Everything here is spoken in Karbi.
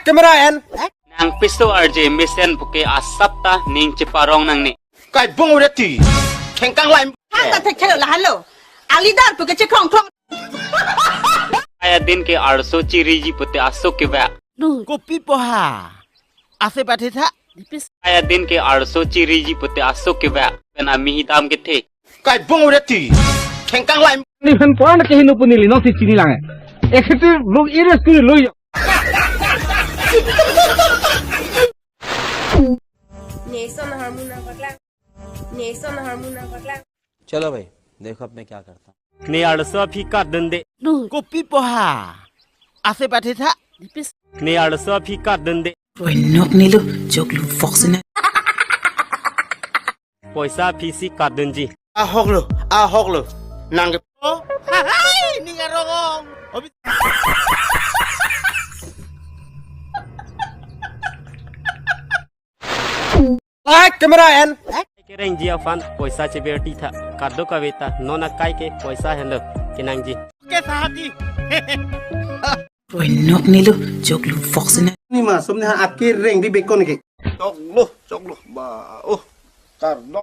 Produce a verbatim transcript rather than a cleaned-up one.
Camera and nang piso arje mesen puke asap ta ning cheparong nangne. Kai bung udah ti. Kengkang lain. Hata thekhelo lahenlo. Alidar puke chekrong krong. Aya din ke arso chiriji pute asok ke ba. Kopi poha. Ase pathe tha. Aya din ke arso chiriji pute asok ke ba. Pen ami hidam kethe. Kai bung udah ti. Kengkang lain. Ni phan pon ke hinu puni li nong si chini lang. Eksetu lung iris kuri lui. Neson harmon nangpaklang. Neson harmon nangpaklang. चलो भाई, देखो अब मैं क्या करता हूँ। Ne arso aphi katdunde. Kopi poha. Ase pathe tha. Ne arso aphi katdunde. Oi nok nilo, jok lu fox na. Poisa aphi si katdunji. Ahok lo, ahok lo. Nang ke. Oh, hai, ning arong ong. Obi- Like, camera and. Kerengji aphan poisa cheberti tha. Kado kaveta non akai ke poisa henlo kenangji. Ke sahati. Oi nok nilo, jok lu fox na. Ni masum ni ha akereng di bekon ke. Choklo, choklo. Ba, oh. Kardom.